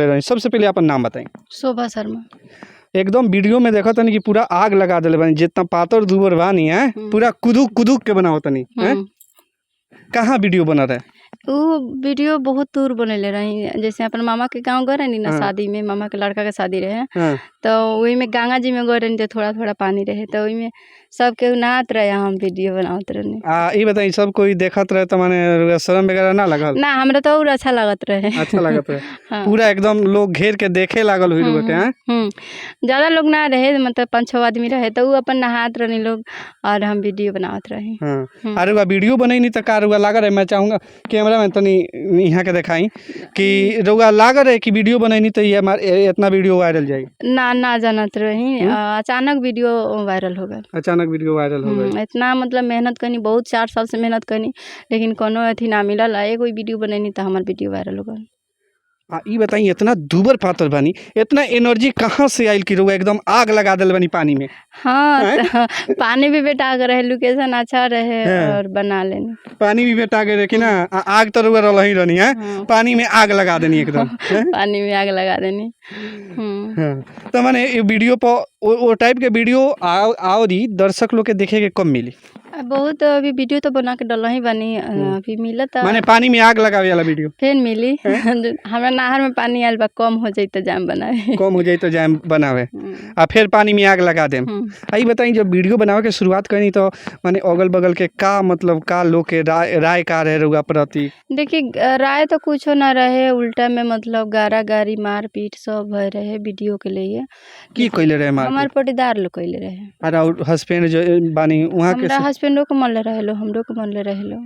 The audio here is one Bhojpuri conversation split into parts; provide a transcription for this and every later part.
रही। सबसे पहले अपन नाम बताई। शोभा शर्मा। एकदम वीडियो में देखा तनी कि पूरा आग लगा देले बानी, जितना पातर दुबर बानी है पूरा कुदुक कुदुक के बनावत तनी हैं? कहाँ वीडियो बना रहे? उ वीडियो बहुत दूर बनैले रही, जैसे अपन मामा के गांव गए रहनी ना। हाँ। शादी में मामा के लड़का के शादी रहे। हाँ। तो वही में गंगा जी में गए रहनी तो थोड़ा थोड़ा पानी रहे, तो वही में सब केहू नहात रहे, हम वीडियो बनावत रहनी। आ ई बताई, सब कोई देखत रहे तो माने शर्म वगैरह ना लगल? ना, हमरा तो और अच्छा लागत रहे। अच्छा लागत रहे? हाँ। पूरा एकदम लोग घेर के देखे लागल हुई लोग के हैं? ज़्यादा लोग ना रहे, मतलब 5-6 आदमी रहे, तो उ अपन नहात रहनी लोग और हम वीडियो बनावत रही। हाँ, अरे वह वीडियो बनैनी तो का रुआ लागल रहे? मैं चाहूँगा कैमरा में तनी यहाँ के देखाई कि रुआ लागल रहे कि वीडियो बनैनी तो ये हमार इतना वीडियो वायरल जाई? ना ना, जानत रही। अचानक वीडियो वायरल हो गए। अचानक वीडियो वायरल हो गई। इतना मतलब मेहनत करनी, बहुत 4 साल से मेहनत करनी, लेकिन कोनो अथी ना मिलल। आ एगो वीडियो बनैनी तो हमार वीडियो वायरल हो गल। आ ई बताई, इतना दूबर पातर बानी, इतना एनर्जी कहाँ से आइल कि रुआ एकदम आग लगा दिल बानी पानी में? हाँ, तो पानी भी बेटा के रहे, लोकेशन अच्छा रहे। हाँ। और बना लेनी। पानी भी बेटा के रहे कि ना, आ आग तो रुआ रही रहनी है। हाँ। पानी में आग लगा देनी एकदम, हैं? पानी में आग लगा देनी। हाँ। तो माने ये वीडियो पर वो टाइप के वीडियो आओ दर्शक लोग के देखे के कम मिली? आ बहुत अभी वीडियो तो बना के डल ही बानी, अभी मिलत। माने पानी में आग लगावे वाला वीडियो? फिर मिली। हमरा नहर में पानी आयल बा, कम हो जाई तो जाम बनावे। कम हो जाई तो जाम बनावे आ फिर पानी में आग लगा देम। आई बताई, जब वीडियो बनावे के शुरुआत करी तो माने अगल बगल के का मतलब का लोग के राय राय का रहे रुआ प्रति? देखिए, राय तो कुछो ना रहे, उल्टा में मतलब गारा गारी मार पीट सब भय रहे वीडियो के लिए। की कइले रहे मार? हमार पटीदार लोग कइले रहे। और और हस्बैंड जो बानी वहाँ के? हमरा हस्बैंडो के मनले रहे लो, हमरो के मनले रहे लो।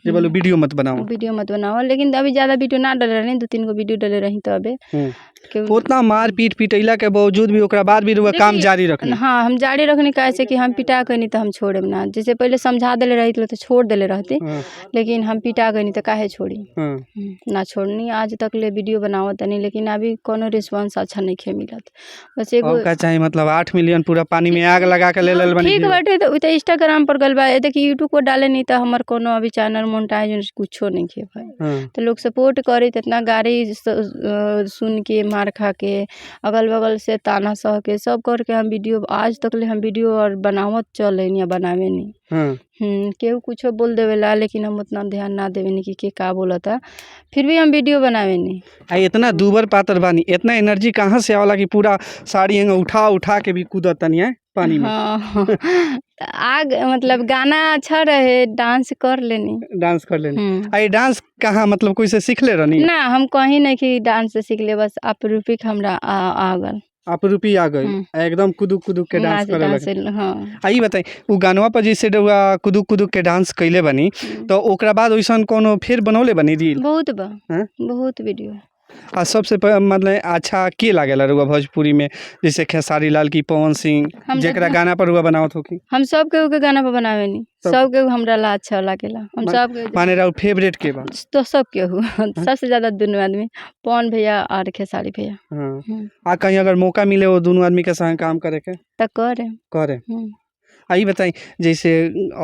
जे बोलो वीडियो मत बनाओ। वीडियो मत बनाओ, लेकिन अभी ज़्यादा वीडियो ना डले रही, 2-3 गो वीडियो डले रही तो अबे उतना मार पीट पिटैला के बावजूद भी ओकरा बाद भी रुआ काम देखिए, जारी रखनी? हाँ, हम जारी रखनी, काहे से कि हम पिटा गनी तो हम छोड़े ना। जैसे पहले समझा देले रही तो छोड़ देले रहती। लेकिन हम पिटा गनी तो काहे छोड़ी? ना छोड़नी। आज तक ले वीडियो बनावत तनी, लेकिन अभी कोनो रिस्पांस अच्छा नहीं खे मिलत, बस एगो। अब का चाही? मतलब 8 मिलियन पूरा पानी में आग लगा के ले लेल बानी। ठीक बाटे, तो उ तो इंस्टाग्राम पर गल बा। ए देखी, यूट्यूब पर डाले नहीं तो हमर कोनो अभी चैनल मोनेटाइज कुछो नहीं खे भाई। तो लोग सपोर्ट करे तो इतना गारी सुन के, मार खा के, अगल बगल से ताना सह के, सब करके हम वीडियो आज तक ले हम वीडियो और बनावत चले या बनावे नहीं। केहू कुछो बोल देवेला, लेकिन हम उतना ध्यान ना देवेनी कि के का बोलता, फिर भी हम वीडियो बनावेनी। आ इतना दूबर पातर बानी, इतना एनर्जी कहाँ से आवला कि पूरा साड़ी हंगा उठा उठा के भी कूदत तनी है पानी में? हाँ, त आग मतलब गाना अच्छा रहे, डांस कर लेनी। डांस कर लेनी। आ ये डांस कहाँ, मतलब कोई से सीख ले रहनी? ना, हम कहीं नहीं कि डांस सीख ले, बस आपरूपिक हमरा आ गल। आपरूपी आ गई। आ एकदम कुदुक कुदुक के डांस नाच करे डांस लगे। हाँ। आ ई बताई, उ गानवा पर जैसे रउआ कुदुक कुदुक के डांस कइले बानी, तो ओकरा बाद ओइसन कोनो फिर बनौले बानी रील? बहुत बा। हैं? बहुत वीडियो। आ सबसे मतलब अच्छा के लागेला रउआ भोजपुरी में, जैसे खेसारी लाल की पवन सिंह, हम जेकरा गाना पर रउआ बनावत होकी? हम सब केहू के गाना पर बनावेनी। सब केहू हमरा ला अच्छा लागेला, हम सब केहू। माने राउर फेवरेट के बा? तो सब केहू, सबसे ज़्यादा दुनू आदमी, पवन भैया और खेसारी भैया। आ कहीं अगर मौका मिले वो दुनू आदमी के संग काम करे के? त करे। करे। आ ई बताई, जैसे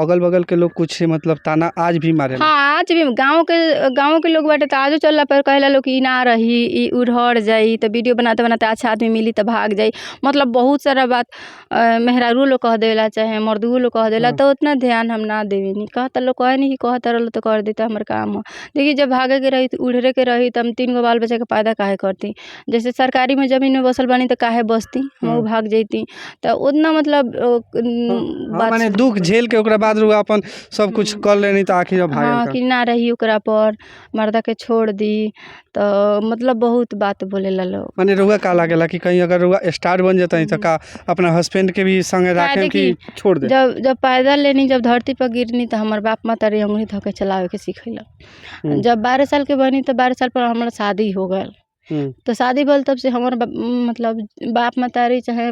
अगल बगल के लोग कुछ मतलब ताना आज भी मारेला? हाँ, आज भी गांव के लोग बाटे तो आजो चलला पर कहेला लोग कि ई ना रही, ई उड़हर जाई, तो वीडियो बनाते बनाते अच्छा आदमी मिली तो भाग जाई। मतलब बहुत सारा बात मेहरारू लोग कह देला, चाहे मर्दुओ लोग कह देला। तो उतना ध्यान हम ना देवेनी। कहता लोग, कहे नहीं कि कहता रहलो तो कर देता, हमर काम ह। देखिए, जब भागे के रही, उड़े के रही, तो हम 3 गो बाल बच्चा के पैदा काहे करती? जैसे सरकारी में जमीन में बसल बानी तो काहे बसती? हम भाग जैती। तो उतना मतलब बात माने दुख झेल के ओकरा बाद रउआ अपन सब कुछ कर लेनी तो आखिर अब भागल का? कि ना रही ओकरा पर, मर्दा के छोड़ दी, तो मतलब बहुत बात बोलेला लोग। माने रउआ का लागेला कि कहीं अगर रउआ स्टार बन जतई तो का अपना हस्बैंड के भी संगे राखे कि देखी, छोड़ दे? जब जब पैदल लेनी, जब धरती पर गिरनी, तो हमर बाप महतारी अंगुरी धऽ के चलावे के सिखैलक। जब 12 साल के बनी तो 12 साल पर हमर शादी हो गल। तो शादी भल तब से हमर मतलब बाप महतारी चाहे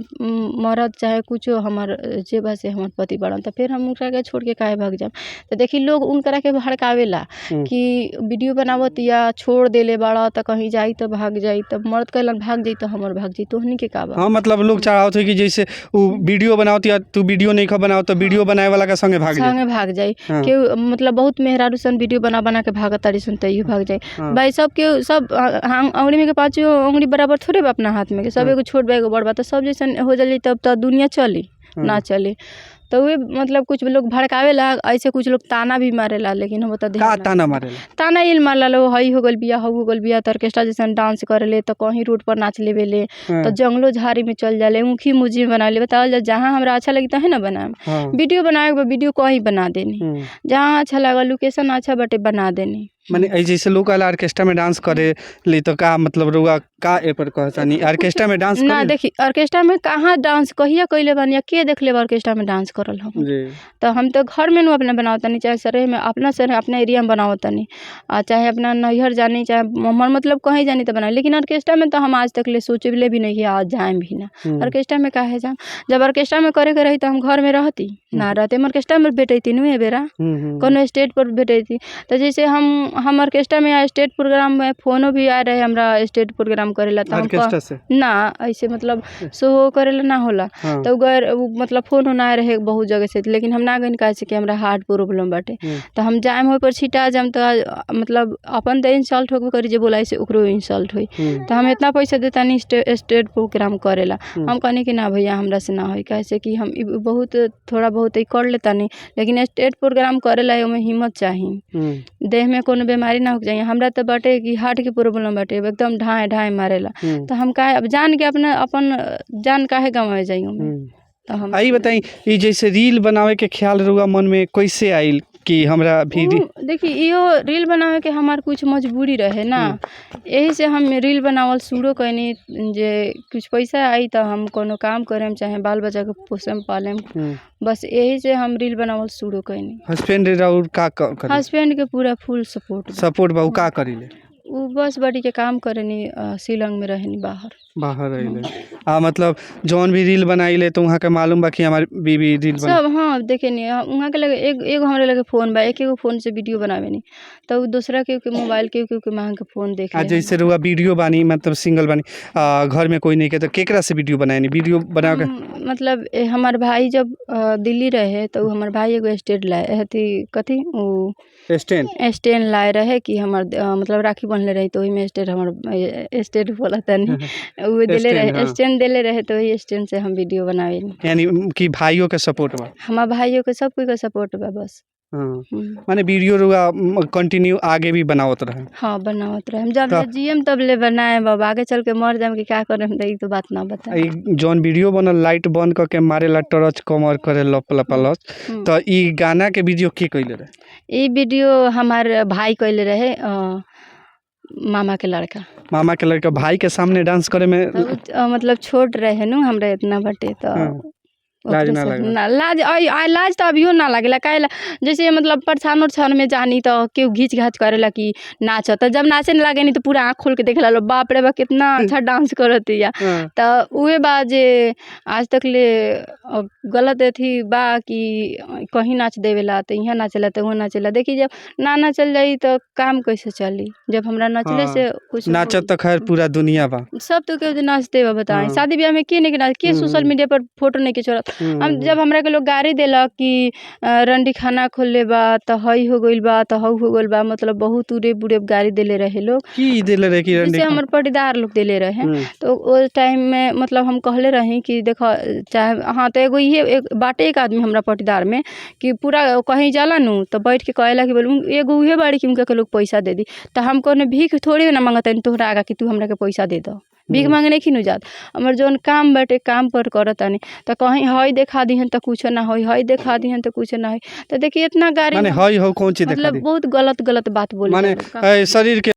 मरद चाहे कुछो, हमर जे बा से हमर पति बड़न, तो फिर हम उनकरा के छोड़ के काहे भाग जाम? तो देखी, लोग उनकरा के भड़कावेला कि वीडियो बनावत या छोड़ देले बाड़ा, तो कहीं जाई तो भाग जाई। तब मर्द कहलन भाग जाई तो हमर भाग जाई, तोहनी के का बा? हाँ, मतलब लोग चढ़ावत है कि जैसे उ वीडियो बनावत या तू वीडियो नहीं खा बनावत तो वीडियो बनाए वाला के संगे भाग जाए। संगे भाग जाई। केहू मतलब बहुत मेहरारू सन वीडियो बना बना के भागत तारी सन, तैयो भाग जाई। भाई, सब केहू सब अंगुरी में के पाँचों उंगली बराबर थोड़े बा अपना हाथ में कि सब एगो छोट बा एगो बड़ बा, तो सब जैसन हो जाई तब तो दुनिया चली ना चली। तो उहे मतलब कुछ लोग भड़कावेला, ऐसे कुछ लोग ताना भी मारेला, लेकिन हम ओतना का ध्यान ना। ताना मारेला? ताना इल मारला लोग, हई हो गइल बिया, हऊ हो गइल बिया, त ऑर्केस्ट्रा जैसन डांस करेले, त कहीं रोड पर नाच लेवेले, त जंगलो झाड़ी में चल जाले, ऊखी मुजी बना ले। बतावल जा जहाँ हमरा अच्छा लगी तहे ना बनाएम। वीडियो बनावे के बा वीडियो कहीं बना देनी, जहाँ अच्छा लागल लोकेशन अच्छा बाटे बना देनी। माने ऐ जैसे लोग आला ऑर्केस्ट्रा में डांस करे ली तो का मतलब रउआ का ए पर कहतानी ऑर्केस्ट्रा में डांस ना करे? देखी ऑर्केस्ट्रा में कहाँ डांस कहिया कइले बानी, आ के देखले बा ऑर्केस्ट्रा में डांस करल हम? जी। तो हम तो घर में नु अपना बनावतानी, चाहे शहर में अपना शहर अपना एरिया में बनावतानी, आ चाहे अपना नैहर जानी, चाहे हमर मतलब कहीं जानी तो बनाई, लेकिन ऑर्केस्ट्रा में तो हम आज तक ले सोचले भी नहीं कि आज जाएम भी ना। ऑर्केस्ट्रा में काहे जाम? जब ऑर्केस्ट्रा में करे के रही तो हम घर में रहती ना रहते, हम ऑर्केस्ट्रा में भेटैती नु ए बेरा, कोनो स्टेज पर भेटैती। तो जैसे हम ऑर्केस्ट्रा में या स्टेज प्रोग्राम में फोनो भी आए रहे हमरा स्टेज प्रोग्राम करेला, तो हम ऑर्केस्ट्रा से? ना ऐसे मतलब शो करेला ना होला। तो गैर उ मतलब फोन ओन आए रहे बहुत जगह से, लेकिन हम ना गइनी, काहे से कि हमरा हार्ट प्रॉब्लम बाटे। तो हम जाएम ओहि पर छिटा जाम तो मतलब अपन तो इंसल्ट होबे करी, जे बोलाई से ओकरो इंसल्ट होई। तो हम इतना पैसा देतानी स्टेज प्रोग्राम करेला, हम कहनी कि ना भैया हमरा से ना होई, काहे से कि हम बहुत थोड़ा बहुत ई कर लेतानी, लेकिन स्टेज प्रोग्राम करेला ओमे हिम्मत चाही, देह में कोनो बीमारी ना होके चाही। हमरा तो बाटे कि हार्ट के प्रॉब्लम बाटे, एकदम ढाएं ढाएं मारेला, तो हम काहे अब जान के अपना अपन जान काहे गंवाए जाई ओमे? तो हम आई बताई ई जैसे रील बनावे के ख्याल रउआ मन में कैसे आइल कि हमरा भी देखी इहो रील बनावे के हमार कुछ मजबूरी रहे ना, एही से हम रील बनावल शुरू कैनी, जे कुछ पैसा आई तो हम कोनो काम करेम, चाहे बाल बच्चा के पोसम पालेम, बस यही से हम रील बनावल शुरू कैनी। हस्बैंड राउर का करे? हस्बैंड के पूरा फुल सपोर्ट बा। सपोर्ट बा। उ का करीले? उ बस बड़ी के काम करेनी, शिलंग में रहेनी बाहर। बाहर रहिले। आ मतलब जौन भी रील बनाइले तो वहाँ के मालूम बा कि हमार बीबी रील बना? सब हाँ देखेनी, उहाँ के लगे एक एगो हमरा लगे फोन बा, एक एगो फोन से वीडियो बनावेनी, तो उ दूसरा के मोबाइल के मांग के फोन देख आ ले। जैसे रउआ वीडियो बानी मतलब सिंगल बानी, घर में कोई नहीं के, तो केकरा से वीडियो बनाएनी? वीडियो बना के मतलब हमार भाई जब दिल्ली रहे तो उ हमार भाई एगो स्टेज लाए अथी कथी उ स्टैंड स्टैंड लाए रहे कि हमर मतलब राखी बन्हले रही, तो ओहिमे स्टेज हमर स्टेज बोला तनी उ देले स्टैंड, रहे, हाँ। स्टैंड देले रहे, तो वही स्टैंड से हम वीडियो बनावेनी। यानी कि भाइयों के सपोर्ट बा? हमार भाइयों के सब कोई के सपोर्ट बा बस। हाँ। माने वीडियो रउआ कंटिन्यू आगे भी बनावत रहे? हाँ बनावत रहे, हम जब ले जियम तब ले बनाएम, अब आगे चल के मर जाएम कि का करेम त ई तो बात ना बताएम। ई जौन वीडियो बनल लाइट बंद करके मारेला टर्च कमर करे लप लपा लच, तो ई गाना के वीडियो के कइले रहे? ई वीडियो हमार भाई कइले रहे, मामा के लड़का। मामा के लड़का भाई के सामने डांस करे में? तो उ मतलब छोट रहे नु हमरा इतना बटे, तो लाज ना लागल? ना लाज लाज तो अभियो ना लागेला, काहे ला जैसे मतलब परछान उरछान में जानी तो केहू घीच घाच करेला कि नाच, तो जब नाचे न लागे नी तो पूरा आँख खोल के देखेला लोग, बाप रे बा कितना अच्छा डांस करतिया। तो उहे बा जे आज तक ले गलत अथी बा कि कहीं नाच देवेला तो यहाँ नाचेला तो वहाँ नाचेला। देखी जब ना नाचल जाई तो काम कैसे चली? जब हमरा नचले से कुछ नाचत तो खैर पूरा दुनिया बा, सब तो केहू नाचते बा। बताई शादी ब्याह में के नहीं नाच, के सोशल मीडिया पर फोटो नहीं के छोड़त? हम जब हमरा के लोग गारी देलक कि रंडी खाना खोलले बा त हई हो गइल बा त हऊ हो गइल बा, मतलब बहुत उरे बुरे गारी देले रहे लोग। की देले रहे कि रंडी? जैसे हमर परिवार लोग देले रहे, तो ओ टाइम में मतलब हम कहले रही कि देखो चाहे हाँ, तो एगो इहे एक बाटे एक आदमी हमरा पटीदार में कि पूरा कहीं जाला नु तो बैठ के कहेला कि बोलू एगो उहे बाड़ी कि उनका के लोग पैसा दे दी, तो हम कोनो भीख थोड़ी ना मांगतानी तोहरा आगा कि तू हमरा के पैसा दे दो, भीख मांगे नहीं खिनु जात। हमर जौन काम बाटे काम पर करतानी, तो कहीं हई देखा दिहन त कुछो ना होई, हई देखा दिहन त कुछो ना होई। तो देखिए इतना गारी माने हई हो कौन चीज देखा मतलब दी? बहुत गलत गलत बात बोले माने शरीर के